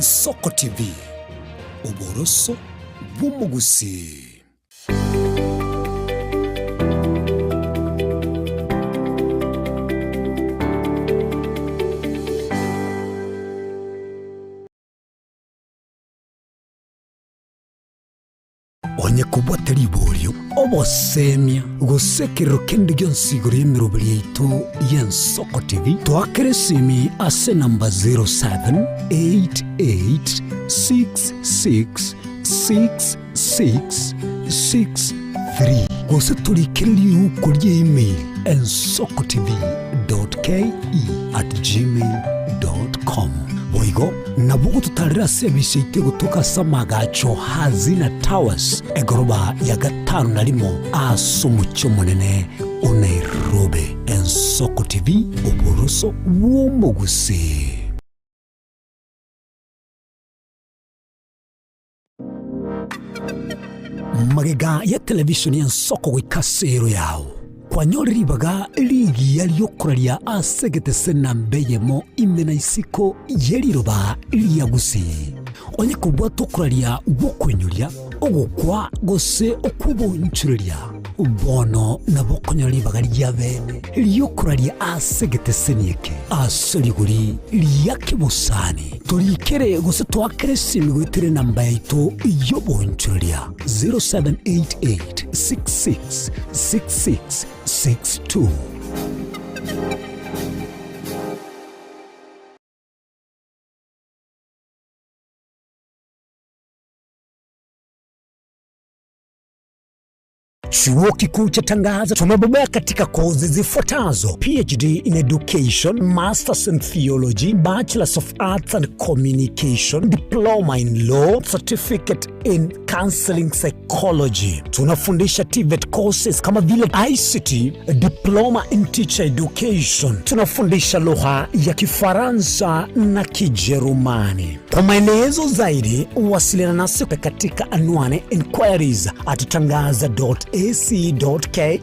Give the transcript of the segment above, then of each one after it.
Ensoko TV, oboroso bw'omogusii. Onye kobwate riborio, obosemia, gose ekerero kende gionsi igoro y'emeroberi yaito y'Ensoko TV, toakere esimi ase enamba 0788666663 gose torikere riuko rie email ensokotv.ke@gmail.com. Boigo Nabo gototarera ase ebise yaito egotoka ase amaagacho Hazina Towers, egoroba ya gatano na rimo ase omochie omonene o Nairobi. Ensoko TV, oboroso bw'omogusii. Magega ya televisheni y'ensoko goika ase ero yao, kwanyorire ribaga rigiya ri'okoraria ase egetese namba eyemo ime na isiko ye riroba ria Gusii. Onye kobwate okoraria gw'okoinyoria, ogokwa gose okw'obonchoreria, bono nabo okonyora ribaga ria bene ri'okoraria ase egeteseni eke ase rigori ria kebosani. Torikere gose toakere esimi goetera enamba yaito y'obonchoreria 0788 66 66 62. Chuo Kikuu cha Tangaza tumebobea katika kozi zifuatazo: PhD in Education, Masters in Theology, Bachelors of Arts and Communication, Diploma in Law, Certificate in Counseling Psychology. Tunafundisha TVET courses kama vile ICT, Diploma in Teacher Education. Tunafundisha lugha ya Kifaransa na Kijerumani. Kwa maelezo zaidi wasiliana nasi katika anwani inquiries at tangaza.ac.ke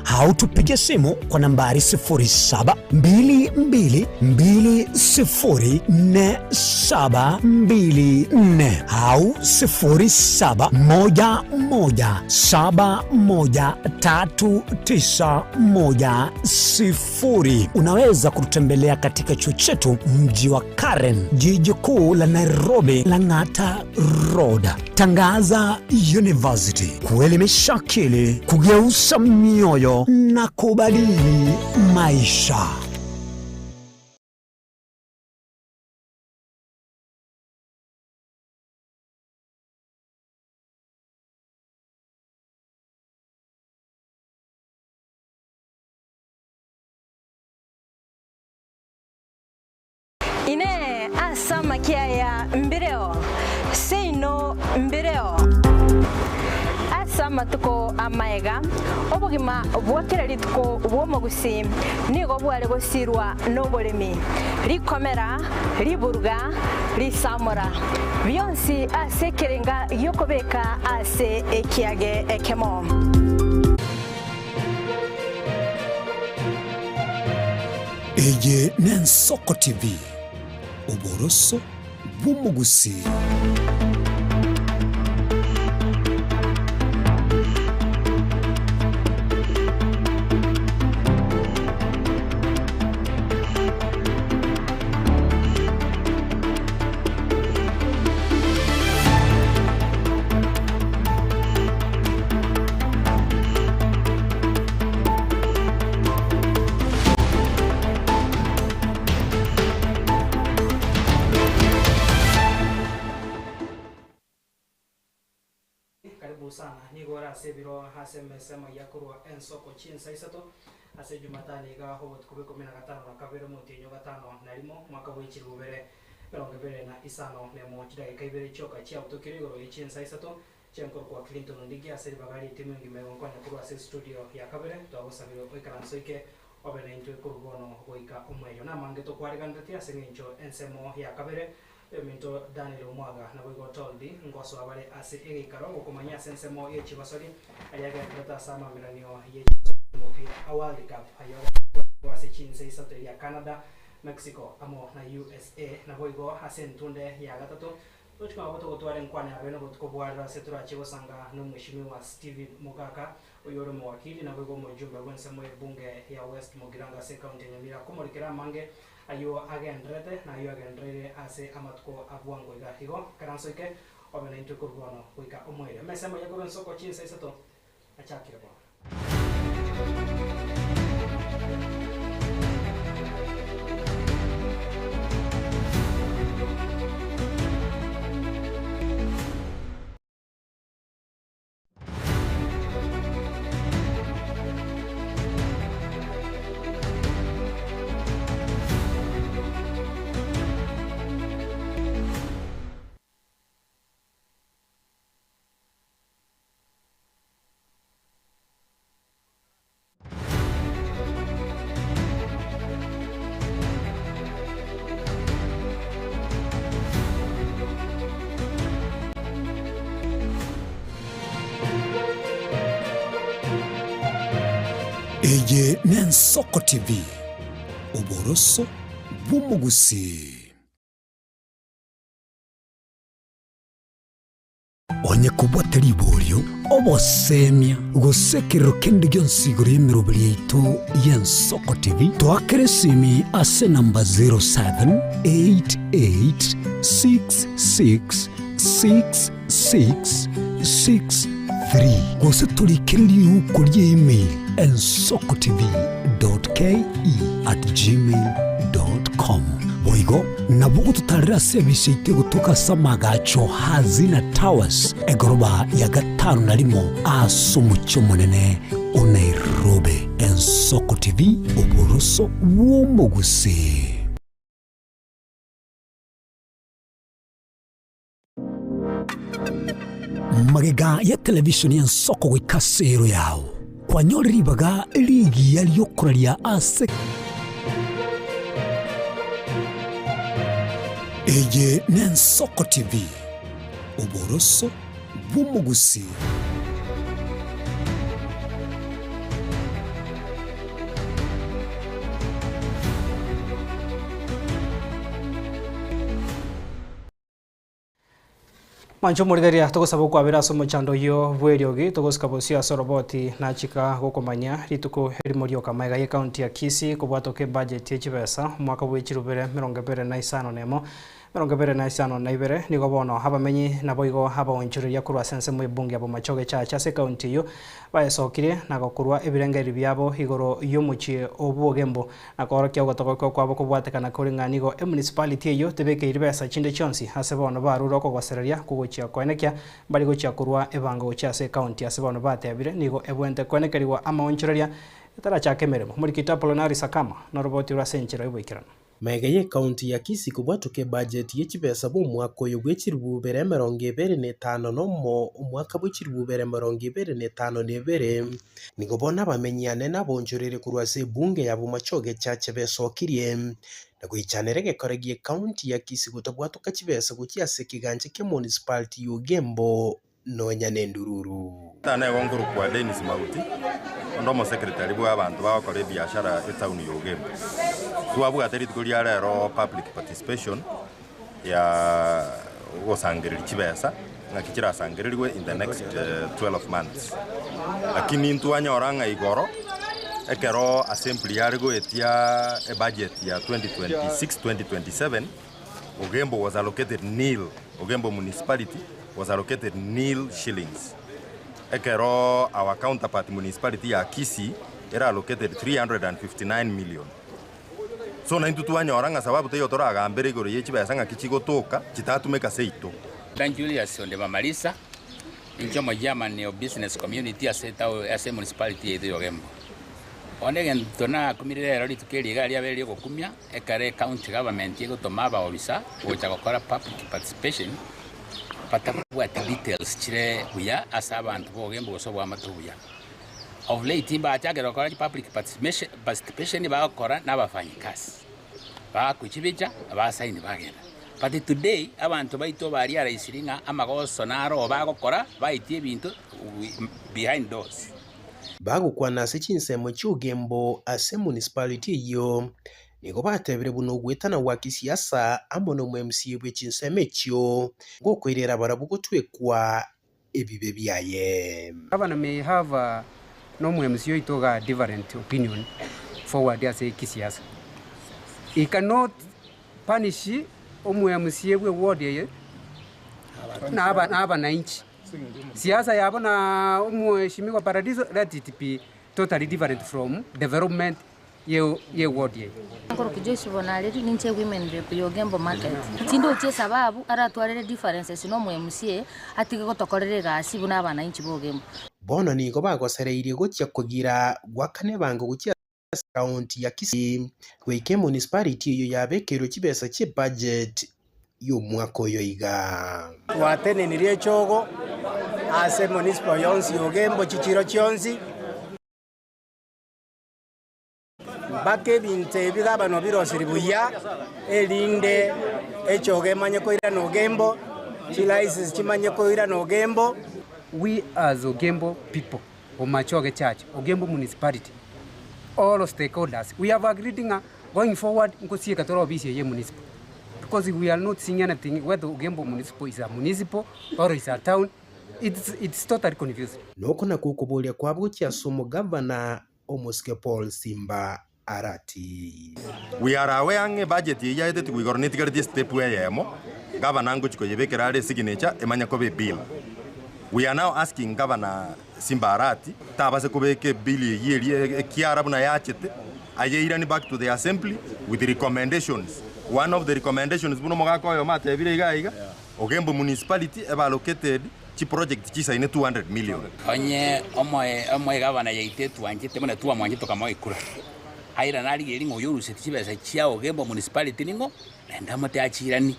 au tupige simu kwa nambari 0722204724 au 0711713910. Unaweza kututembelea katika chuo chetu mji wa Karen, jiji kuu la Nairobi, Lang'ata Road. Tangaza University, kuelimisha akili, kugeuza mioyo na kubadili maisha. Inee! Ase amakia aya mbireo? Seino mbireo. Ase amatuko amaega, obogima bwa kera rituko bw'omogusii nigo bware gosirwa noboremi, rikomera, riburuga, risamora, bionsi ase ekerenga gi'okobeka ase ekiage ekemo. Eye n'Ensoko TV, oboroso bw'omogusii. Karibu sana. Nigo ore ase ebiro ase emesa amaiga korwa ensoko chinsa isato ase Jumatano iga obotuko bwa ikomi na gatano na kabere omotienyi o gatano na rimo omwaka bwe chilifu bibere emerongo ebere na isano nemo chidageka ibere chioka chiabutokire igoro ye chinsa isato Chiankorokwa Clinton Ondigi ase ribaga ri'etimu engima egonkonya korwa ase estudio ya kabere, twagosabire oikaranse oike obe naintwe korwa bono goika omoerio. Namange tokwariganeretie ase eng'encho ensemo ya kabere, oyominto Daniel Omwaga naboigo Toldi ngosoa bare ase egeikaro gokomanyia ase ensemo ye chigosori aria agendererete ase amameranio ye chigosori chi'omopira a World Cup ayio agendererete ase chinse isato eria Canada. Mexico amo na usa. Naboigo ase entunde ya gatato tochia koba togotwara enkwana ya bene obotuko bwa rero ase torache gosanga nomweshimiwa Stephen Mogaka oyore omowakili naboigo omojumbe bw'ensemo y'ebunge ya West Mugirango ase ekaunti ya Nyamira komorikera amange ayio agendererete na ayio agendereire ase amatuko a bwango iga. Igo ekaranso eke obe naintwe korwa bono goika omoerio. Emesa emoyia korwa ensoko chinsa isato achakire bono. Eye n'Ensoko TV, oboroso bw'omogusii. Onye kobwate riborio, obosemia, gose ekerero kende gionsi igoro y'emeroberi yaito y'Ensoko TV, toakere esimi ase enamba 0788666663 gose torikere riuko ria email ensokotv.ke@gmail.com. Boigo Nabo gototarera ase ebise yaito egotoka ase amagacho Hazina Towers, egoroba ya gatano na rimo ase omochie omonene o Nairobi. Ensoko TV, oboroso bw'omogusii. Magega ya television y'ensoko goika ase ero yao, kwanyore ribaga rigiya ri'okoraria ase. Eye n'Ensoko TV, oboroso bw'omogusii. Mwanche omorigereria, togosaba okwabera ase omochando oyio bw'eriogi, togosika bosio ase oroboti nachika gokomanya rituko erimo rioka magega y'ecounty ya Kisii kobwatoka ebudget ye chibesa omwaka bwe chirubere 2051 2052 nigo bono abamenyi naboigo abaonchoreria korwa ase ensemo y'ebunge ya Bomachoge Church ase ecounty eyio baesokirie na gokorwa ebirengererio biabo igoro y'omochie o Bwogembo Na koorokia ogotogokigwa kwabo kobwatekana kore ng'a nigo emunicipality eyio tebekeiri besa chinde chionsi ase bono barure okogosereria kogochia koenekia mbari gochia korwa ebango gochia ase ecounty ase bono batebire nigo ebwente koenekerigwa amaonchoreria etarachaka emeremo. Omorikito Apollonari Sakama noroboti rwa ase enchera y'oboikeranu. Magega y'ecounty ya Kisii kobwatoka ebudget ye chibesa bw'omwaka oyo bwe chilifu ibere emerongo ebere na etano nomo omwaka bwe chilifu ibere emerongo ebere na etano na ebere, Nigo bono abamenyi anene abonchoreire korwa ase ebunge ya Bomachoge Chache besokirie na goichanera egekore gi'ecounty ya Kisii gotabwatoka chibesa gochia ase ekegancha kia municipality ya Ogembo nonya nendururu. Tata nigo nkorokwa Dennis Maruti, onde omosekretari bwa abanto bagokora ebiashara etown ya Ogembo. Twabwate rituko ria rero public participation ya ogosangereria chibesa ng'aki chirasangererigwe in the next 12 months. Lakini ntwanyora ng'a igoro ekero assembly yare goetia ebudget ya 2026-2027, Ogembo was allocated nil, Ogembo municipality was allocated nil shillings. Ekero our counterpart municipality ya Kisii era allocated 359 million. So naintwe twanyora ng'a sababu teiyo toragambere igoro ye chibesa ng'aki chigotoka chitatumeka seito. Dan Julius Ondema Malisa, inche omochairman o business community ase etown ase emunicipality yaito ya Ogembo. Bono egento nakumire rero rituko eri iga riabeire riogokumia, ekero ecounty government egotoma abaofisa gocha gokora public participation, batabwati details chire buya ase abanto ba Ogembo gose oboamate obuya. Of late mbachakire gokora public participation bagokora na abafanyikazi, bagochibicha basaini bagenda. But today abanto baito barealisiri ng'a amagoso naro bagokora baitie ebinto behind doors. Bagokwana ase chinsemo chi'ogembo ase municipality eyio. Nigo batebire buna ogwetana gwa kisiasa amo nomo-MCA bwe chinsemo echio ngokoirera barabwo gotwekwa ebibe biaye. Governor may have a nomo MCA oito iga different opinion forward ase kisiasa. He cannot punish omo MCA bwe ward eye na abananchi. Siasa yabo na omweshimiwa Paradiso let it be totally different from development ye ward eye. Nkorokia Joyce Bonareri, ninche Women Rep ya Ogembo Market. Tindochi esababu aratwarere differences na omo MCA atige gotokorera egasi buna abananchi ba Ogembo. Bono nigo bagosereirie gochia kogira goakana ebango gochia ase ekaunti ya Kisii goika emunicipality eyio yabekeirwe chibesa chi'ebudget y'omwaka oyo iga. Twatenenirie echogo ase municipal yonsi ya Ogembo chichiro chionsi. Mpaka ebinto ebi gabana obirosiri buya, erinde echogo emanye koirana Ogembo, chilicense chimanye koirana Ogembo. We as Ogembo people, Bomachoge Church, Ogembo Municipality, all stakeholders, we have agreed ng'a going forward nkosieka tore ofisi eye municipal because we are not seeing anything whether Ogembo Municipal is a municipal or is a town, it's, it's totally confused. Noko nakwo okoboria kwabo gochia ase omogavana Omosike Paul Simba Arati. We are aware ng'a ebudget eyio yaetetigwe igoro netigaretie estep eyemo, gavana ngochia koyebekera are esignature emanye koba ebill. We are now asking Governor Simba Arati tabase kobeka ebill eyio eria ekiara buna yachete, ayeiranie back to the assembly with recommendations. One of the recommendations buna omogaka oyomo atebire iga iga, Ogembo Municipality ebe allocated chiproject chisaine 200 million. Onye omoe omogabana yaito etwanchete buna twamwanchete tokamoa ekura, airane arigererie ng'a oyo orusetie chibesa chia Ogembo Municipality ning'o, naende amote achiranie.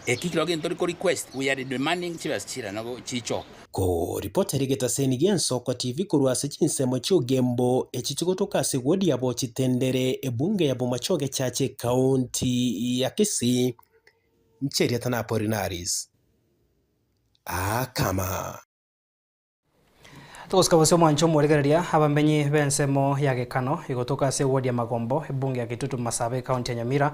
Eki kirobio gento tori ko request, we are demanding chibesa chirane go chichoke. Koripotera egetaseni gi'ensoko TV korwa ase chinsemo chi'Ogembo echi chigotoka ase ward ya Bochitendere, ebunge ya Bomachoge Church ekaunti ya Kisii, Ncherieta na Apolinaris. Akama. Togosika gose omwancho omorigereria abamenyi b'ensemo ya Gekano igotoka ase eward ya Magombo, ebunge ya Kitutu Masaba ecounty ya Nyamira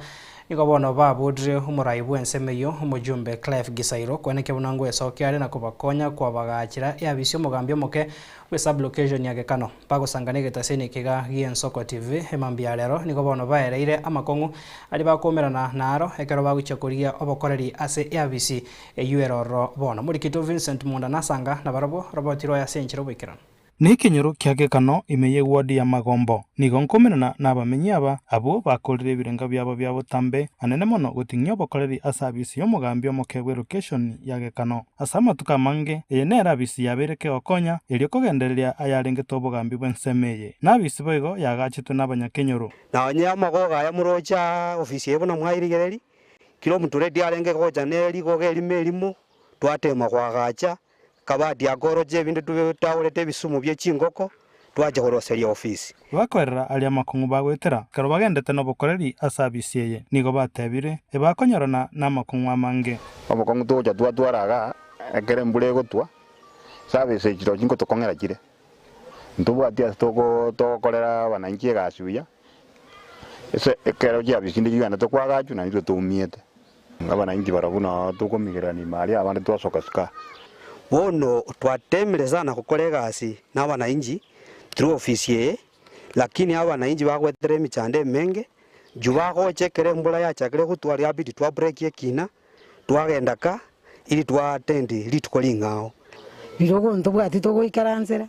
nigo bono baburire omorai bw'ensemo eyio omojumbe Clive Gisairo koenekia buna ngwesokia are na kobakonya kwabagachera eabisi omogambi omoke bwe sub location ya Gekano. Bagosangana egetaseni ekiga gi'Ensoko TV emambia ya rero nigo bono baereire amakong'u aria bakoumerana naro ekero bagochia korigia obokoreri ase eabisi Eyio ere ororo bono. Morikito Vincent Munda nasanga nabarabwo roboti rwaye ase enchera oboikeranu. Nekenyoro kia Gekano ime y'eward ya Magombo. Nigo nkomenana nabamenyi aba, abwo bakorire ebirenga biabo bia botambe anene mono goting'ia obokoreri ase abisi y'omogambi omoke bw'elokeshoni ya Gekano. Ase amatuko amange, eye nere abisi yabeire kegokonya erio kogendereria ayarengete obogambi bw'ensemo eye. Nabisi boigo yaagachetwe nabanyakenyoro. Na onye amagogo aya moroche aa ofisi eye buna mwairigereria, Kera omotureti arenge gocha ne rigogo erimo erimo, twateema koagacha kabati akoroche ebinde twaorete ebisumu bie chingoko, twacha koroseria ofisi. Bakoerera aria amakong'u bagoetera ekero bagendete nobokoreri ase abisi eye, nigo batebire, Ebakonyorana namakong'u amange. Obokong'u togocha twatwara igaa, ekero embura egotwa, service echi roche ngotokong'era chire. Ntobwati ase toko togokorera abananchi egasi buya. Ase ekero chiabisi chinde chigenderete koagachwa naintwe toumiete. Abananchi barabwo nao tokomigererania ime aria abande twasoka sika. Bono twatemire sana gokora egasi na abananchi through ofisi eye, lakini abananchi bagwetera emichando emenge, juu bagocha ekero embura yachakire gotwa riabidi twa break ekina, twagenda ka ili twa attend rituko ring'ao. Rirogo ntobwati togoikaransera,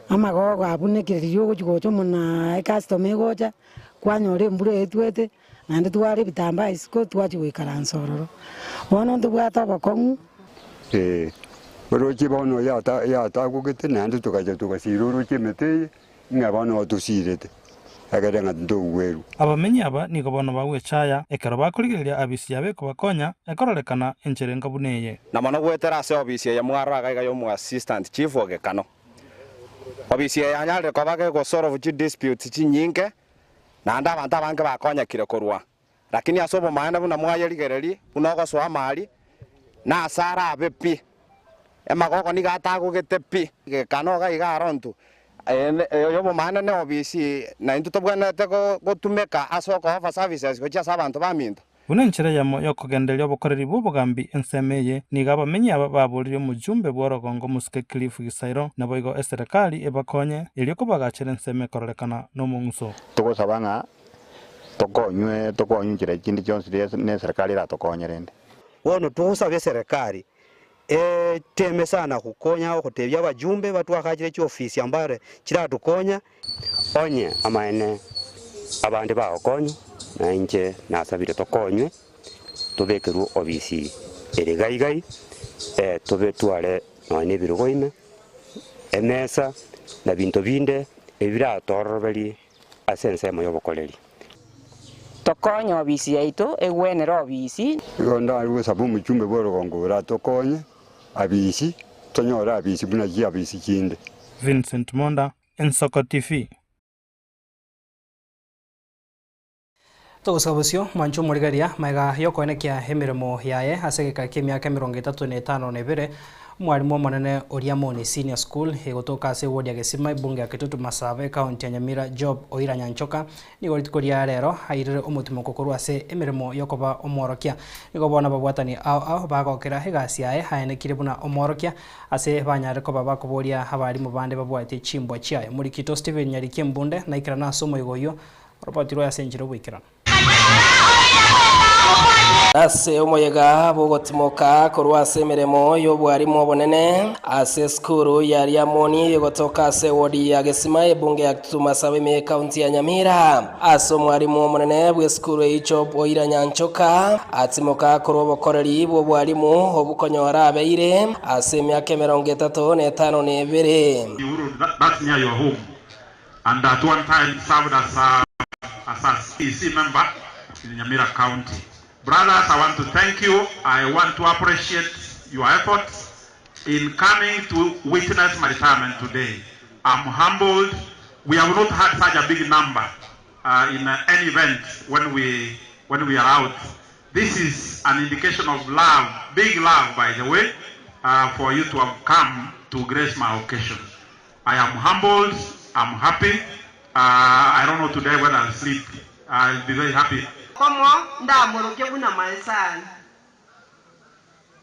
Amagogo abunekire riria ogochia gocha omona ecustomer egocha, kwanyora embura etwete, naende tware ebitambaa isiko twachia goikaransa ororo. Bono ntobwate obokong'u. Ee, oroche bono yata yatagogete naende togacha togasira oroche emete eye, ng'a bono otosirete, ekere ng'a ntogwerwa. Abamenyi aba nigo bono bagwechaya ekero bakorigereria abisi yabo ekobakonya ekororekana enchera enga buna eye. Na mono goetera ase obisi eye mwarora iga iga y'omo assistant chief o Gekano. Obisi eye yanyarire koba gegosolve chi disputes chinyinge naende abanto abange bakonyekire korwa. Lakini ase obomaene buna mwayerigereria buna ogosoa amari na ase arabe pi. Emagogo nigo atagogete pi. Gekano iga iga aro intwe. Oyobomaene ne obisi naintwe tobwenerete gotumeka ase oko offer services gochia ase abanto baminto. Buna enchera eyemo y'okogendereria obokoreri bw'obogambi ensemo eye, nigo abamenyi aba baboririe omojumbe bw'orogongo omosike Cliff Gisairo, naboigo eserekari ebakonye erio kobagachera ensemo ekororekana nomong'uso. Togosaba ng'a tokonywe tokonywe nchera chinde chionsi ne eserekari eratokonye rende. Bono togosaba eserekari Eteme sana gokonya ogotebia abajumbe batwagachire chiofisi ambare chiratokonya. Onye amaene abande bagokonywa, na inche nasabire tokonywe, tobekerwe obisi ere gaigai, tobe tware nonya nebirogo ime, emesa, na binto binde ebiratoororoberie ase ensemo y'obokoreri. Tokonye obisi yaito egwenere obisi. Igo ndare gosaba omochumbe bw'orogongo oratokonye abisi, tonyore abisi buna chiabisi chinde. Vincent Monda, Ensoko TV. Togosika bosio, mwanche omorigereria, magega y'okoenekia emeremo yaye ase egeka ki'emiaka 32, omwarimu omonene oria Moni Senior School egotoka ase eward ya Gesima ebunge ya Kitutu Masaba ecounty ya Nyamira Job Oira Nyanchoka nigo rituko ria rero airire omotimoko korwa ase emeremo y'okoba omworokia. Nigo bono ababwatani ao ao bagokera egasi yaye aenekire buna omworokia ase banyare koba bakoboria abarimu bande babwatie chimbwa chiaye. Omorikito Stephen Nyariki Embunde naikerane ase omoigo oyio Orobatirwe ase enchera y'oboikeranu. Ase omoyega bw'ogotimoka korwa ase emeremo y'obwarimu obonene ase esukuru ya Riamoni egotoka ase ewodi ya Gesima ebunge ya Kitutu Masaba ime y'ekaunti ya Nyamira. Ase omwarimu omonene bw'esukuru eyio Job Oira Nyanchoka atimoka korwa obokoreri bw'obwarimu obwo konyora abeire ase emiaka 32. That's near your home. and at one time served as a, as a CEC member in Nyamira County. Brothers, I want to thank you. I want to appreciate your efforts in coming to witness my retirement today. I'm humbled. We have not had such a big number uh, in uh, any event when we, when we are out. This is an indication of love, big love, by the way, uh, for you to have come to grace my occasion. I am humbled, I'm happy. Uh, I don't know today whether I'll sleep. I'll be very happy. Komo ndamorokia buna maesani,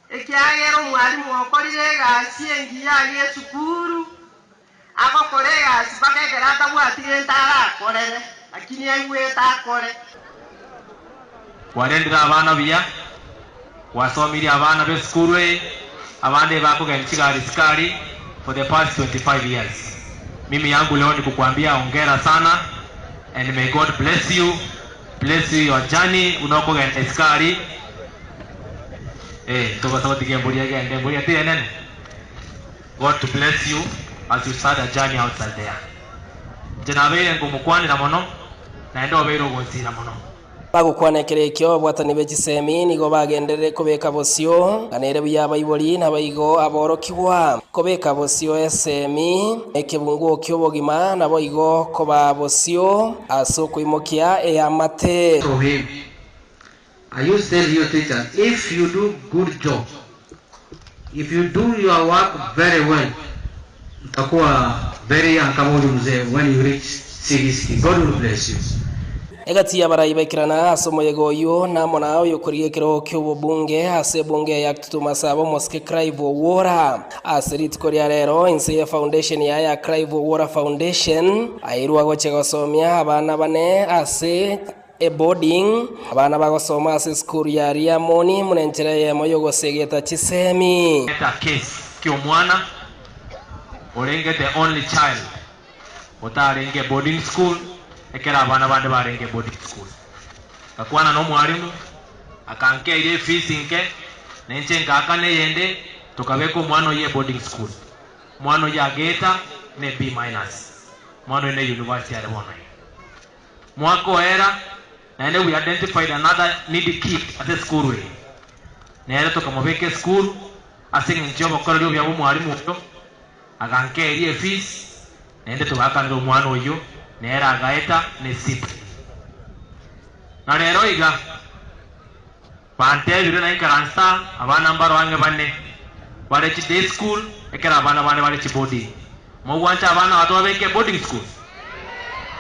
ekiagera omwalimu okorire egasi engiya aria esukuru, agokora egasi mpaka ekero atabwati gento arakorere, lakini aigwete akore. Kwarendire abana buya, gwasomirie abana b'esukuru eye, abande ebakogenda chigari sikari for the past 25 years. Mimi yangu leo ni kukuambia hongera sana and may God bless you, bless you your journey unokogenda esikari. Eh, togosaba tiga embori egende, embori ati enene. God to bless you as you start a journey outside there. Inche nabeire nkomokwanera mono, naende obeire ogonsiira mono. Bagokwana ekero ekio, ababwatani be chisemi nigo bagenderere kobeka bosio, ng'a nere buya abaibori naboigo aborokigwa. Kobeka bosio esemi nekebunguo ki'obogima, naboigo koba bosio ase okoimokia eamate. To him, I used tell you teachers, if you do good job, if you do your work very well, mtakuwa very young kama huyu mzee when you reach 60. God will bless you. Egati y'abarai baikerana ase omoyega oyio namo na oyokorigia ekerogo ki'obobunge ase ebunge ya Kitutu Masaba omosike Clive Owuora. Ase rituko ria rero inse ye foundation yaye ya Clive Owuora Foundation airwe agochia gosomia abana bane ase eboarding abana bagosoma ase esukuru ya Riamoni buna enchera eyemo y'ogosegeta chisemi. Eta case ki'omwana orenge the only child otarenge boarding school ekero abana bande barenge boarding school. Ngakwana nomwalimu akankeria efees nke nainche nkaakana eyende tokabeka omwana oyio eboarding school. Omwana oyio ageta ne B minus. Omwana oyio ne university are bono iga. Mwaka oera naende we identified another needy kid ase esukuru eye. Nere tokamobeka esukuru ase eng'encho yobokoreri obuya bw'omwalimu oyo. Agankeeria efees, naende togaakanera omwana oyio, nere agaeta ne C. Na rero iga, bantebire naikaranse aa, abana mbaro ang'e bane bare chi day school, ekero abana bande bare chi boarding. Mogwancha abana bato babeke boarding school?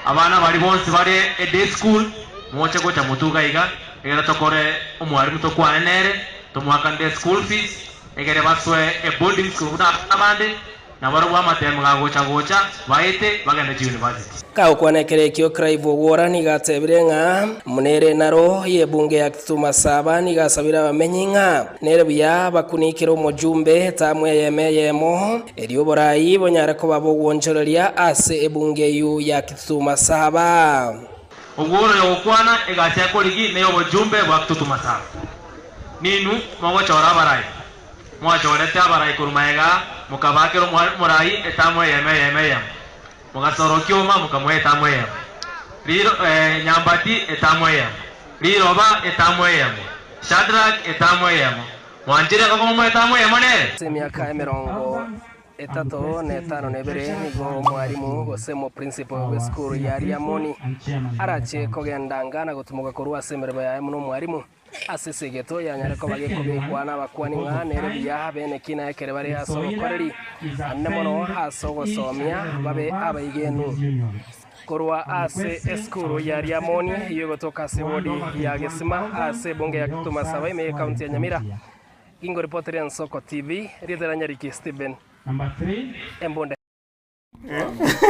Abana baria bonsi bare e day school moche gocha motwe iga iga egere tokore omwarimu tokwane nere tomoakanere school fees egere basoe e boarding school buna abana bande nabarobwo amatemo gagocha gocha baete bagende chi university. Kagokwana ekero ekio, Clive Owuora nigo atebire ng'a buna ere naro y'ebunge ya Kitutu Masaba nigo asabire abamenyi ng'a nere buya bakunikere omojumbe etamu eyemo eyemo erio oborai bonyare koba bogwonchoreria ase ebunge eyio ya Kitutu Masaba. Owuora oyogokwana egasi akorigi ney'obojumbe bwa Kitutu Masaba. Ninwe mogochora abarai. Mwachorete abarai korwa magega mokabaakera omorai etamu eyemo eyemo eyemo. Mogasorokia oma mokamoa etamu eyemo, riro, eh, nyambati etamu eyemo, riroba etamu eyemo, Shadrach etamu eyemo. Mwanchire komomoa etamu eyemo nere? Ase emiaka emerongo etato na etano na ebere nigo omwalimu gose omoprinciple bw'esukuru ya Riamoni arache kogenda anga na gotimoka korwa ase emeremo yaye buna omwalimu. Ase esegeto yanyare koba gekobekwa nabakuani ng'a nere buya bene kina ekere bare ase obokoreri anene mono ase ogosomia babe abaigenu. Korwa ase esukuru ya Riamoni eyio egotoka ase ewodi ya Gesima ase ebunge ya Kitutu Masaba ime y'ecounty ya Nyamira, Gingoripoteria Ensoko TV, erieta ria Nyariki Stephen Embunde.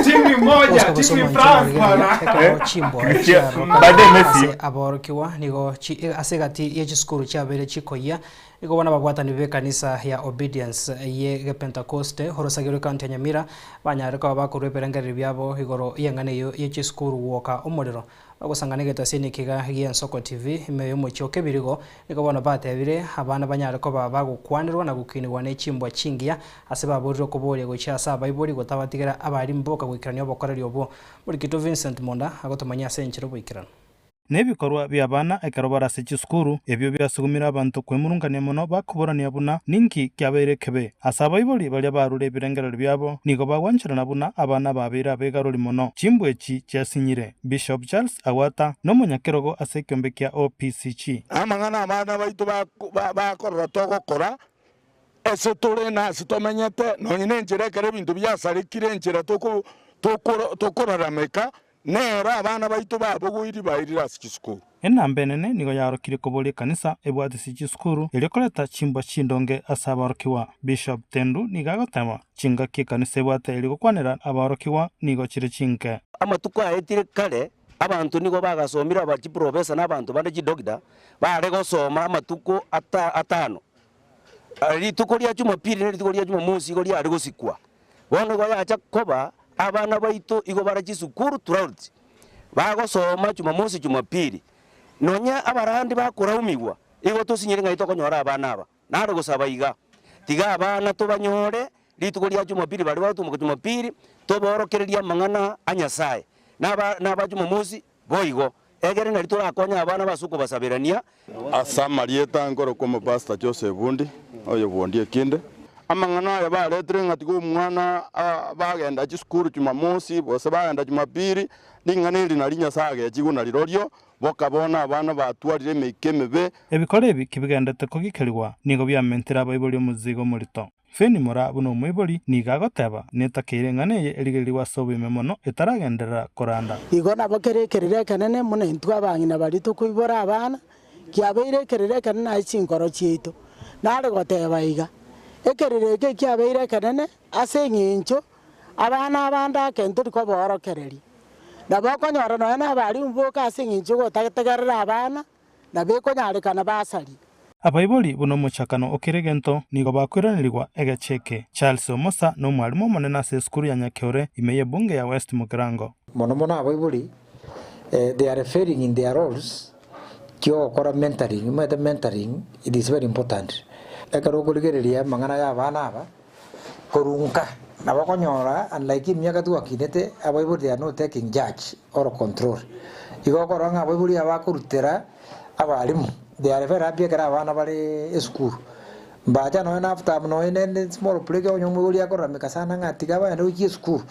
Timu moja, Oscar timu Bosoma France nchero bwana. ekero chimbwa chiarokana Baadaye Messi. ase aborokigwa nigo chi- ase egati ye chisukuru chiabeire chikoyia nigo bono ababwatani b'ekanisa ya Obedience ye Gepentakoste orosagio rw'ecounty ya Nyamira banyarire koba bakorwa ebirengererio biabo igoro y'eng'ana eyio ye chisukuru gwoka omorero bagosangana egetasi nikiga gi'Ensoko TV ime y'omochie o Kebirigo nigo bono batebire abana banyare koba bagokwanerwa na gokinigwa ne chimbwa chingiya ase baborire okoboria gochia ase abaibori gotabatigera abarimu boka goikerania obokoreri obwo. Morikito Vincent Monda agotomanyia ase enchera oboikeranu. Nebikorwa bi'abana ekero bare ase chisukuru, ebio biasugumire abanto kwemurungania mono bakoborania buna ninki kiabeire ekebe. Ase abaibori baria barure ebirengererio biabo, nigo bagwancherana buna abana babeire abegarori mono. Chimbwa echi chiasinyire. Bishop Charles Agwata nomonyakerogo ase ekeombe kia OPCG. Amang'ana abana baito bakorora togokora, ase tore na ase tomenyete, nonya nenchera ekero ebinto biasarekire enchera tokorarameka, nero abana baito babogoirie bairire ase chisukuru. Enamba enene nigo yaorokirie koboria ekanisa ebwatisi chisukuru erio koreta chimbwa chindonge ase aborokigwa. Bishop Tendu nigo agoteba, Chingaki ekanisa ebwate erio gokwanera aborokigwa nigo chire chinke. Amatuko aetire kare, abanto nigo bagasomire aba chiprofesa na abanto bande chidokita, bare gosoma amatuko ata atano. Rituko ria Jumapili na rituko ria Jumamosi igo riare gosikwa. Bono igo yacha koba abana baito igo bare chisukuru throughout, bagosoma Jumamosi Jumapili. Nonya abarandi bakoraumigwa, igo tosinyire ng'ai tokonyora abana aba. Nare gosaba iga, tiga abana tobanyore rituko ria Jumapili baria bagotumoka Jumapili, toborokererie amang'ana a Nyasae, na aba na aba Jumamosi boigo, egere nari torakonye abana base okobasaberania. Ase amarieta nkorokwa Omopastor Joseph Bundi, oyo Bundi ekinde. Amang'ana aya baretire ng'a tiga omwana bagenda chisukuru Jumamosi gose bagenda Jumapili, ring'ana eri nari Nyasae agechigwe narirorio, boka bono abana batwarire emeika emebe. Ebikoro ebi kibigendete kogikerigwa, nigo biamentire abaibori omozigo omorito. Feni Moraa buna omoibori nigo agoteba, Netakeire eng'ana eye erigererigwe ase oboime mono etaragenderera koranda. Igo nabo kere ekerero ekenene buna intwe abang'ina baria tokoibora abana, kiabeire ekerero ekenene ase chinkoro chiaito. Nare goteba iga, ekerero eke ekiabeire ekenene ase eng'encho abana abande ake ntori koborokereria. Nabo okonyora nonya na abalimu boka ase eng'encho yogotategerera abana, nabo ekonyarekana basarie. Abaibori buna omochakano o kera egento nigo bakoiranerigwa egeche eke. Charles Omosa nomwalimu omonene ase esukuru ya Nyakeore ime y'ebunge ya West Mugirango. Mono mono abaibori, they are failing in their roles kiogokora mentoring, omanyete mentoring it is very important. Ekero okorigereria amang'ana ya abana aba, korwa nka nabo okonyora unlike emiaka twakinete, abaibori they are not taking charge or control. Igo okorora ng'a abaibori aba bakorutera abalimu, they are very happy ekero abana bare esukuru. Mbacha nonya na after nonya na ende small break onye omoibori akorarameka sana ng'a tiga bagende gochia esukuru,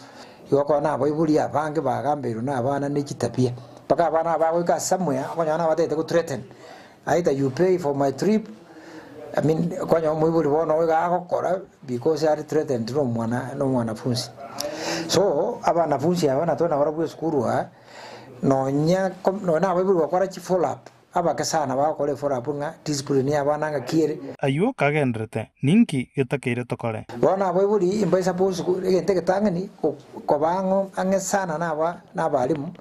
igo okonyora na abaibori abange bagambeirwe na abana ne chitabia, mpaka abana aba bagoika ase somewhere, okonyora nabatagete go threaten, either you pay for my trip, I mean okonyora omoibori bono iga agokora because are threatened na omwana na omwanafunsi. So abanafunsi aba natwe nabarabwo esukuru aa, nonya ko nonya na abaibori gokora chifollow up, abake sana bagokora efollow up ng'a discipline ya abana ng'aki ere. Aywo kagenderete, ninki getakeire tokore? Bono abaibori mbai suppose egento egetang'ani koba ang'o ang'e sana na aba na abalimu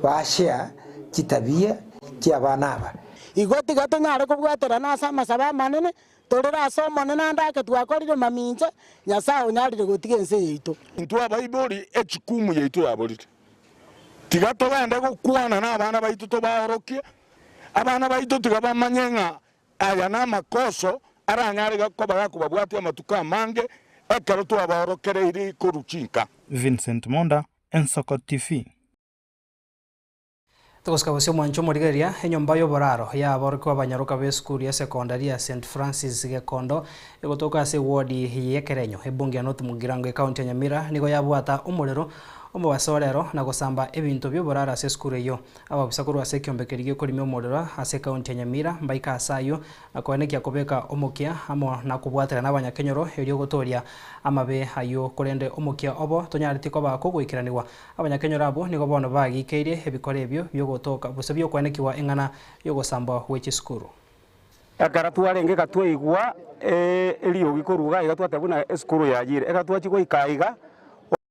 bashare chitabia chia abana aba. Igo tiga tonyare kobwaterana ase amasabo amanene, torere ase Omonene ande ake twakorire mamincha, Nyasae onyarire gotiga ense yaito. Intwe abaibori echukumu yaito yaborire. Tiga togende gokwana nabana baito tobaorokie. Abana baito tiga bamanye ng'a aya namakoso aranyare koba gakobabwatia amatuko amange ekero twabaorokereirie korwa chinka. Vincent Monda, Ensoko TV. Togosika gose omwancho omorigereria, enyomba y'oboraro y'aborokigwa abanyaroka b'esukuru ya sekondari ya St Francis Gekondo egotoka ase ewodi y'Ekerenyo, ebunge ya North Mugirango ekaunti ya Nyamira nigo yabwata omorero omobaso rero na gosamba ebinto bi'oboraro ase esukuru eyio. Ababisa korwa ase ekiombe keria gekorimia omorero ase ekaunti ya Nyamira mbaike ase ayio na koenekia kobeka omokia amo na kobwaterana abanyakenyoro erio gotoria amabe ayio korende omokia obo tonyareti koba kogoikeranigwa. Abanyakenyoro abwo nigo bono bagikeirie ebikora ebio biogotoka gose biokwenekigwa eng'ana y'ogosambwa gwe chisukuru. Ekero twarenge iga twaigwa eriogi korwa iga iga twateba buna esukuru yayire. Ekero twachia goika aiga,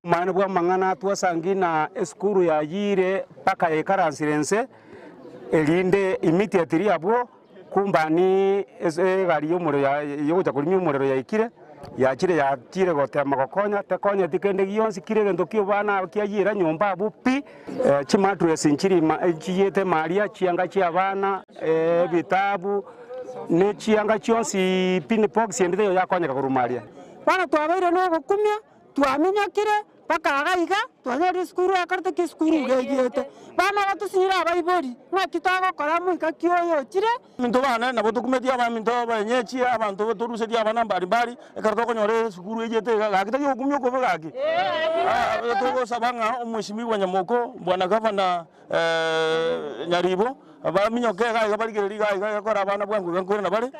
obomaene bw'amang'ana twasangi na esukuru yayire mpaka yaikaransire inse, erinde immediately abwo kumbani ase egari y'omorero ya yogocha korimia omorero yaikire, yachire yachire gotema gokonya, tekonyeti kende gionsi kire egento kia obana kiayire nyomba abwo pi, chimattress nchiri ma nchiyete maria, chianga chia abana, ebitabu, ne chianga chionsi pi ne box ende teiyo yakonyeka korwa maria. Bono twabeire nogokumia, twaminyokire mpaka iga iga, twanyorire esukuru ekorete ki esukuru iga egiete. Bono gatusinyire abaibori, ng'aki togokora moika ki oyo ochire? Minto bane nabo tokumetie abaminto abenyechi, abanto torusetie abana mbari mbari, ekero tokonyora esukuru eyete iga, gaki tari ogokumia okobe gaki. Togosaba ng'a omwesimigwa Nyamoko, bwana gavana Nyaribo, baminyoke iga iga barigererie iga iga egekora abana bwango iga nkoirana bare,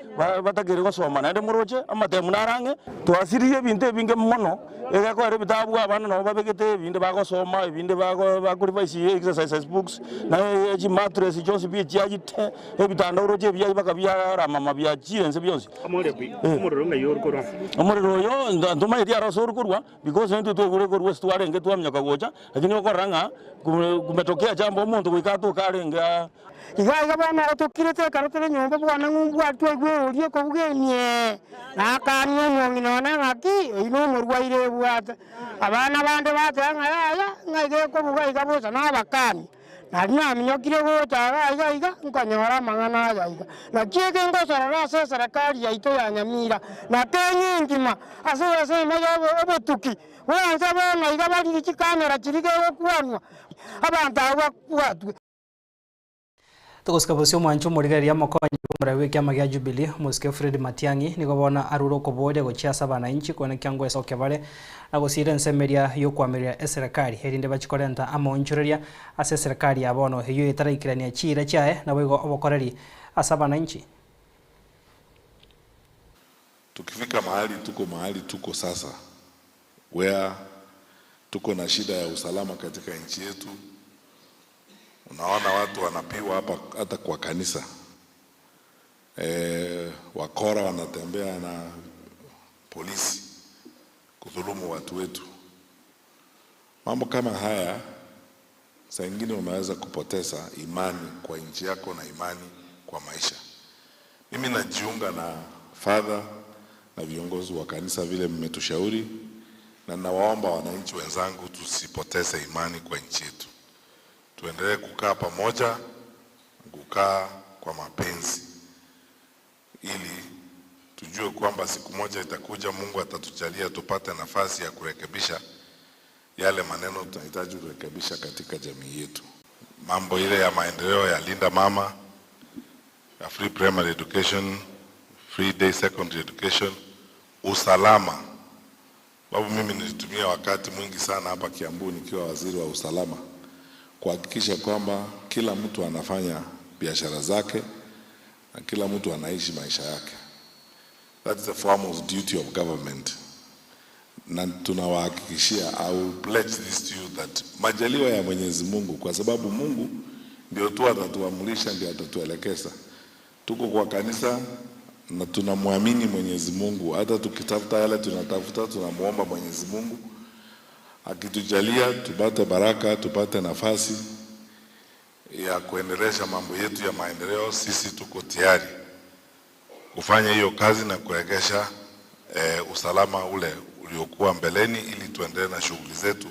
batakeri gosoma naende moroche amatemu naro ang'e. Twasiririe ebinto ebinge mono, egekoera ebitabu abana nabo babegete ebinde bagosoma, ebinde bakorevise exercises books, na chimattress chionsi pi echiagite, ebitanda oroche ebiayi mpaka biaramama biachire inse bionsi. Omorero oyo ntomaeti aro ase ore korwa. Because intwe twaigure korwa ase twarenge twaminyoka gocha, lakini okorora ng'a kumetokea jambo omonto goika atoke arenge aa. Iga iga bono otokirete ekero tore nyomba bwana ng'umbu aria twaigwa eoria ekobuga emiee, na akania omong'ina one ng'aki, oyio nomorwaire ebwate. Abana bande bateba ng'a yaya, ng'a iga ekobuga iga bosa nabakania. Nario naminyokire gocha iga iga iga, nkanyora amang'ana aya iga. Naki eke ngosorora ase eserekari yaito ya Nyamira, na Kenya engima, ase ensemo ya obotuki bw'ense bono iga barire chikamera chiria gegokwanwa, abanto abwo babwatwe. Togosika bosio omwancho omorigereria omokonyi bw'omorai bw'ekiama gia Jubilee, omosike Fred Matiang'i, nigo bono arure okoboria gochia ase abananchi koenekia ngoesokia bare na gosiira ensemo eria y'okoamereria eserekari erinde bachie korenta amaonchoreria ase eserekari ya bono eyio etaraikerania chiira chiaye naboigo obokoreri ase abananchi. Tukifika mahali tuko mahali tuko sasa where tuko na shida ya usalama katika nchi yetu. Unaona watu wanapigwa hapa hata kwa kanisa. E, wakora wanatembea na polisi kudhulumu watu wetu. Mambo kama haya saa ingine unaweza kupoteza imani kwa nchi yako na imani kwa maisha. Mimi najiunga na father na viongozi wa kanisa vile mmetushauri, na nawaomba wananchi wenzangu tusipoteze imani kwa nchi yetu. Tuendelee kukaa pamoja, kukaa kwa mapenzi, ili tujue kwamba siku moja itakuja, Mungu atatujalia tupate nafasi ya kurekebisha yale maneno tunahitaji kurekebisha katika jamii yetu. Mambo ile ya maendeleo ya Linda Mama, ya free primary education, free day secondary education, usalama. Sababu mimi nilitumia wakati mwingi sana hapa Kiambu nikiwa waziri wa usalama kuhakikisha kwamba kila mtu anafanya biashara zake na kila mtu anaishi maisha yake. That's the foremost duty of government. Na tunawahakikishia, I will pledge this to you that majaliwa ya Mwenyezi Mungu, kwa sababu Mungu ndio tu atatuamrisha, ndio atatuelekeza. Tuko kwa kanisa na tunamwamini Mwenyezi Mungu, hata tukitafuta yale tunatafuta, tunamuomba Mwenyezi Mungu akitujalia tupate baraka, tupate nafasi ya kuendelesha mambo yetu ya maendeleo. Sisi tuko tayari kufanya hiyo kazi na kuregesha usalama ule uliokuwa mbeleni, ili tuendelee na shughuli zetu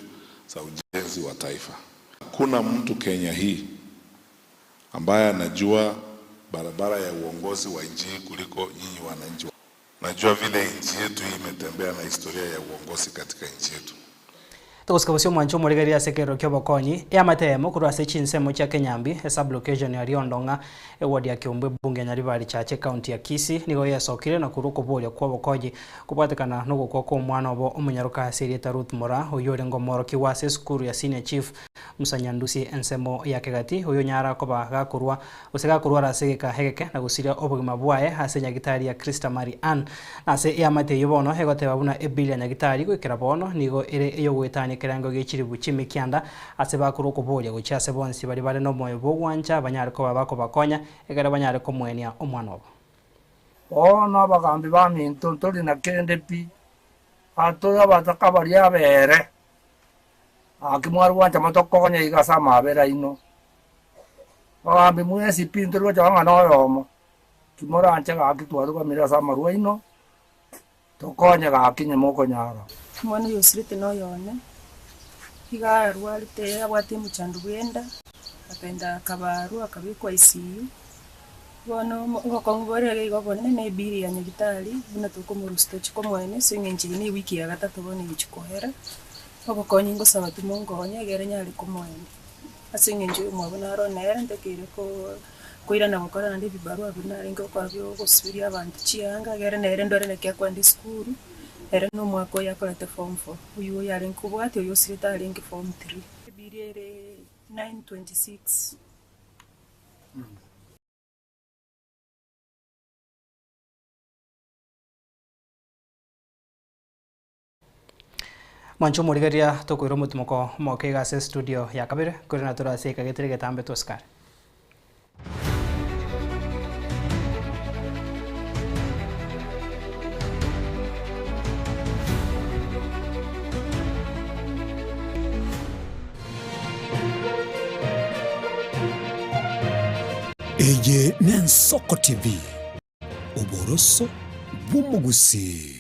za ujenzi wa taifa. Hakuna mtu Kenya hii ambaye anajua barabara ya uongozi wa nchi hii kuliko nyinyi wananchi. Najua vile nchi yetu hii imetembea na historia ya uongozi katika nchi yetu. Togosika bosio omwancho omorigereria ase ekerero kia obokonyi, eamate eyemo korwa ase chinsemo chia Kenyambi, esub-location ya Riondong'a, eward ya Kiumbu ebunge ya Nyaribari Chache ecounty ya Kisii, nigo yesokire na korwa okoboria kwa obokonyi kobwatekana na ogokwa kwa omwana obo omonyaroka ase erieta Ruth Moraa, oyio orenge omworokigwa ase esukuru ya Senior Chief Musa Nyandusi ensemo ya Kegati, oyio onyara koba gakorwa gose gakorwara ase egeka egeke na gosiria obogima bwaye ase nyagitari ya Christa Marie Ann. Na ase eamate eyio bono egoteba buna ebill ya nyagitari goikera bono nigo ere eyogoetania ekerengo gie chiribu chimikianda ase bakorwa okoboria gochia ase bonsi baria bare nomoyo bwa ogwancha banyare koba bakobakonya ekero banyare komoenia omwana obo. Bono abagambi baminto ntori na kende pi, atore abataka baria abere, aki mwarwancha motokonya iga ase amabera aino. Abagambi mwensi pi ntori gocha ng'a na oyomo, kimoranche gaki twarugamire ase amarwa aino, tokonye gaki onye mokonyara. Omwana oyo osirete na oyone, iga arwarete abwate omochando bwa enda, akaenda akabarwa akabekwa ICU, bono omo obokong'u bore iga igo obonene na ebill ya nyagitari, buna tokomorusia tochi komoenia ase eng'encho eye na ewiki ya gatato bono egochi koera, obokonyi ngosaba tu monkonye egere nyare komoenia. Ase eng'encho omwabo naro nere ntakeire koo koirana gokora naende ebibarua buna narenge gokora bia ogosubiria abanto chianga egere nere ndore naki akoenda esukuru, ere na omwaka oyo akorete form four, oywo oyo arenge kobwatia oyo osirete arenge form three. Ebill ere 9:26. Mwanche omorigereria tokoira omotimoko omoke iga ase estudio ya kabere, korende tore ase ekagetire egetambe tosikare. Eye n'Ensoko TV, oboroso bw'omogusii.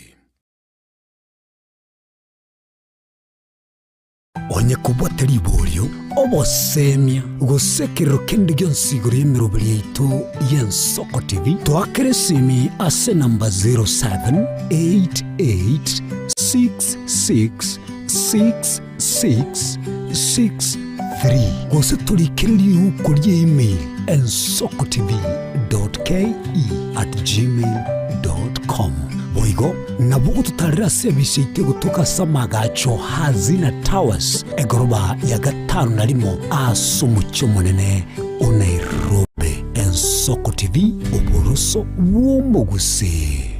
Onye kobwate riborio, obosemia, gose ekerero kende gionsi igoro y'emeroberi yaito y'Ensoko TV, toakere esimi ase enamba 0788666663 gose torikere riuko rie email ensokotv.ke@gmail.com. Boigo nabo ogototarera ase ebise yaito egotoka ase amagacho Hazina Towers, egoroba ya gatano na rimo ase omochie omonene o Nairobi. Ensoko TV, oboroso bw'omogusii.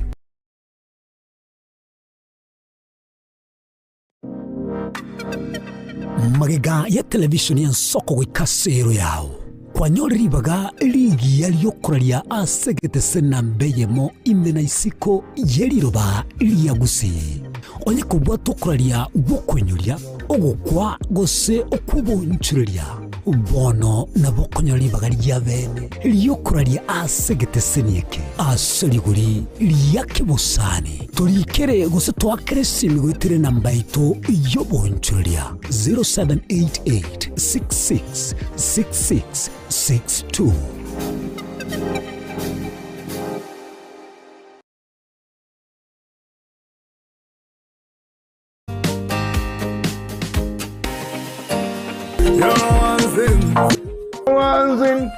Magega ya televishoni y'ensoko goika ase ero yao, kwanyore ribaga rigiya ri'okoraria ase egetese namba eyemo ime na isiko ye riroba ria Gusii. Onye kobwata okoraria gw'okoinyoria, ogokwa gose okw'oboonchoreria, bono nabo okonyora ribaga ri'abeene ri'okoraria ase egeteseni eke ase rigori ria kebosani. Torikere gose toakere esimi goetera enamba yaito y'oboonchoreria 0788 66 66 62.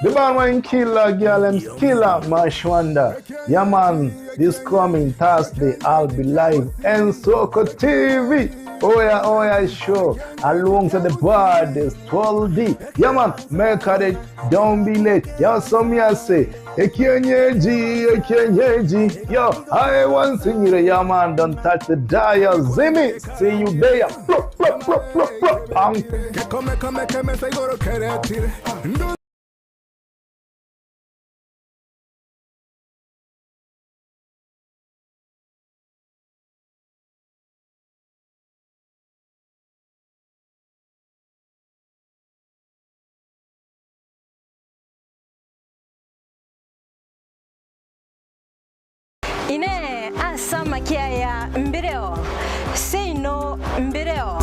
The band when killer girl them killer Mashwanda. Yeah man, this coming Thursday I'll be live and Soko TV. Oh yeah, oh yeah, sure. Alongside the baddest 12D. Yeah man, make it, don't be late. Yo, so me I say, Ekenyeji, Ekenyeji. Yo, I want sing it. Yeah man, don't touch the dial. Zimmy, see you there. Plop, plop, plop, plop, plop. Pam. Inee! Ase amakia aya mbireo? Seino mbireo.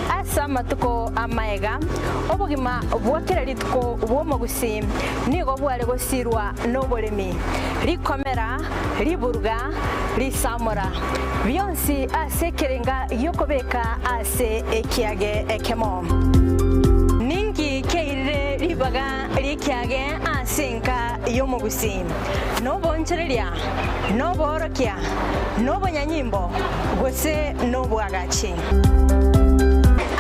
Ase amatuko amaega, obogima bwa kera rituko bw'omogusii nigo bware gosirwa noboremi, rikomera, riburuga, risamora, bionsi ase ekerenga gi'okobeka ase ekiage ekemo. Ninki keirire ribaga ri'ekiage ase enka y'omogusii? Noboonchoreria, noboorokia, nobonyanyimbo, gose nobwagachi?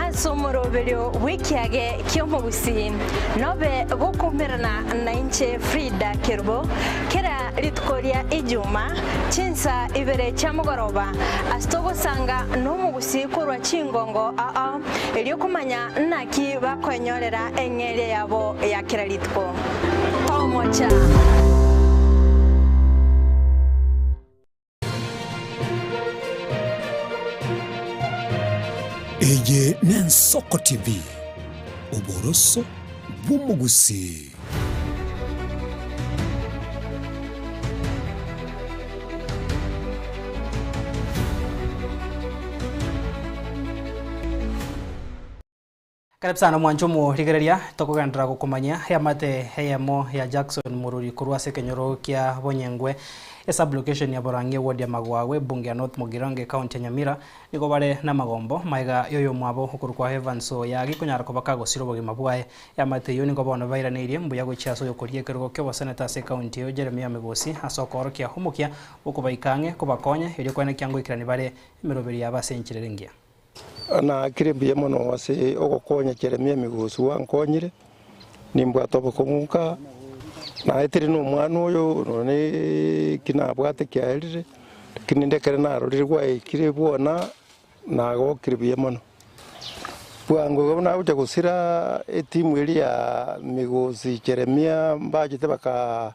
Ase omoroberio bw'ekiage ki'omogusii nobe gokoumerana nainche Frida Kerubo kera rituko ria Ijuma chinsa ibere chia mogoroba ase togosanga nomogusii korwa chingongo ao erio komanya naki bakoenyorera eng'eria yabo ya kera rituko. Tomocha. Eye n'Ensoko TV, oboroso bw'omogusii. Karibu sana mwanche omorigereria, tokogenderera gokomanyia eamate eyemo ya Jackson Mururi korwa ase ekenyoro kia Bonyengwe esub-location ya Borangi eward ya Magwagwa ebunge ya North Mugirango ecounty ya Nyamira nigo bare namagombo maega yoyomwabo okorokwa Evans Oyagi konyara koba kagosira obogima bwaye. Eamate eyio nigo bono bairaneirie mbuya gochia ase oyokoria ekerogo kioboseneta ase ecounty eyio Jeremiah Migosi ase okoorokia omokia bwokobaika ang'e kobakonya erio koenekia ngoikerani bare emeroberi yabo ase enchera ere engiya. Naakire mbuya mono ase ogokonya Jeremia Migosi gwankonyire, nimbwate obokong'u nka naetire nomwana oyo nonye eki nabwate kiaerire, lakini rende ekero narorire gwaikire bwona nagokire buya mono. Bwango igo buna nagocha gosira etimu eria ya Migosi Jeremia mbachete baka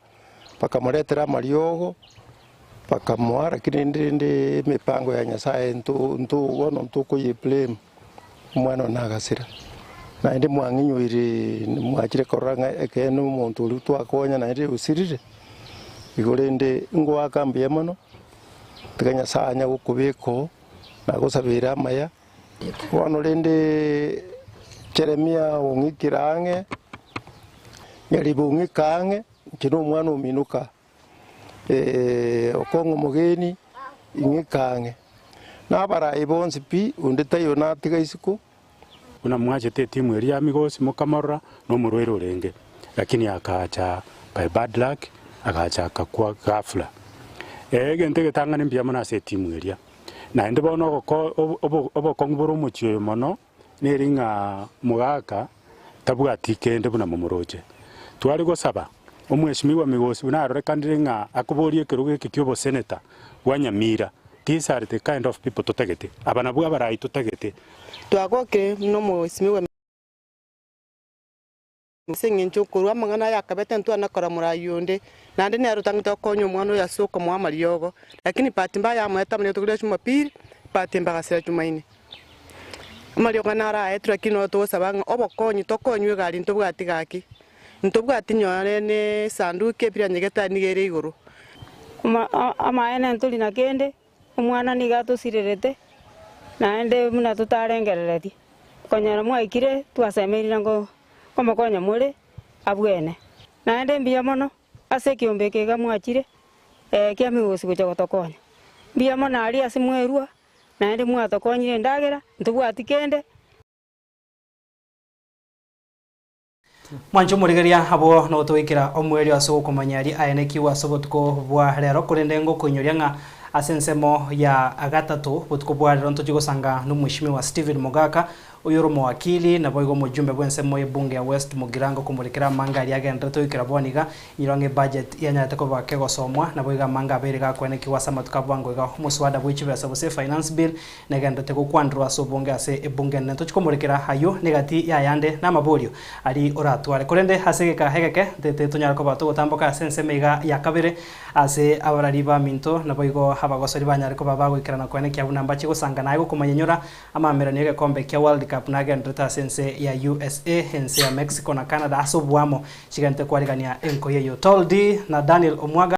bakamoretera amariogo. Bakamoa, lakini rende rende emipango ya Nyasaye nto nto bono ntokoyeblame, omwana one agasira. Naende mwang'inyoire mwachire korora ng'a ekeene omonto oria twakonya naende osirire, igo rende ngoaka mbuya mono, tiga Nyasaye anya gokobeka oo, nagosabere amaya. Bono rende Jeremia ong'ikire ang'e, Nyaribo ong'ika ang'e, inche na omwana omino ka. Okong'a omogeni, ing'ika ang'e. Na abarai bonsi pi, onde taiyo natiga isiko. Buna mwachete etimu eria ya Migosi mokamorora nomorwaire orenge, lakini akacha by bad luck agacha akakwa ghafla. Egento egetang'ani mbuya mono ase etimu eria. Naende bono ogoko obokong'u bore omochie oyo mono neri ng'a mogaka tabwati kende buna momoroche. Tware gosaba Omweshimiwa Migosi buna arorekanire ng'a akoboria ekerogo eke ki'oboseneta bwa Nyamira, these are the kind of people totagete, aba nabwo abarai totagete. Twagokire buna Omweshimiwa Ase engencho okorua amang'ana aya akabete ntwana kora morai onde, naende nere otang'ete gokonya omwana oyo ase okomoa amariogo. Lakini bahati mbaya yamoeta amariogo riria Jumapili, bahati mbagasira Jumaine. Amariogo naro aetwe lakini noro togosaba ng'a obokonyi tokonywe egari ntobwati gaki, ntobwati nyore ne esanduki ebire nyagetari nigo ere igoro. Amaene ntori na kende, omwana nigo atosirerete, naende buna totarengereretie. Konyora mwaikire twasemeire ngo komokonya more abwene. Naende mbuya mono ase ekiombe eke iga mwachire kia Migosi gocha gotokonya. Mbuya mono aria ase mwerua, naende mwatokonyire endagera, ntobwati kende. Mwanche omorigereria abwo notoikera omoerio ase ogokomanya aria aenekigwe ase obotuko bwa rero, korende ngokoinyoria ng'a Ase ensemo ya gatato botuko bwa rero ntochie gosanga nomweshimiwa Stephen Mogaka, oyore omowakili naboigo omojumbe bw'ensemo y'ebunge ya West Mugirango komorekera amanga aria agenderete goikera bono iga, inyora ng'a ebudget yanyarete koba kegosomwa naboigo amanga abeire gakoenekigwa ase amatuko a bwango iga. Omoswada bwe chibesa gose efinance bill negenderete gokwanderwa ase obonge ase ebunge enene. Ntochie komorekera ayio negati y'ayande namaborio aria oratware. Korende ase egeka egeke ntete tonyare koba togotamboka ase ensemo iga ya kabere Ase abarari baminto, naboigo abagosori banyare koba bagoikerana koenekia buna mbache gosanga naye gokomanyenyora amaamererano y'egekombe kia World Cup nagendererete ase ense ya usa, ense ya Mexico na Canada ase oboamo chigente kwarigania enkoyo eyio. Tol Dee na Daniel Omwaga.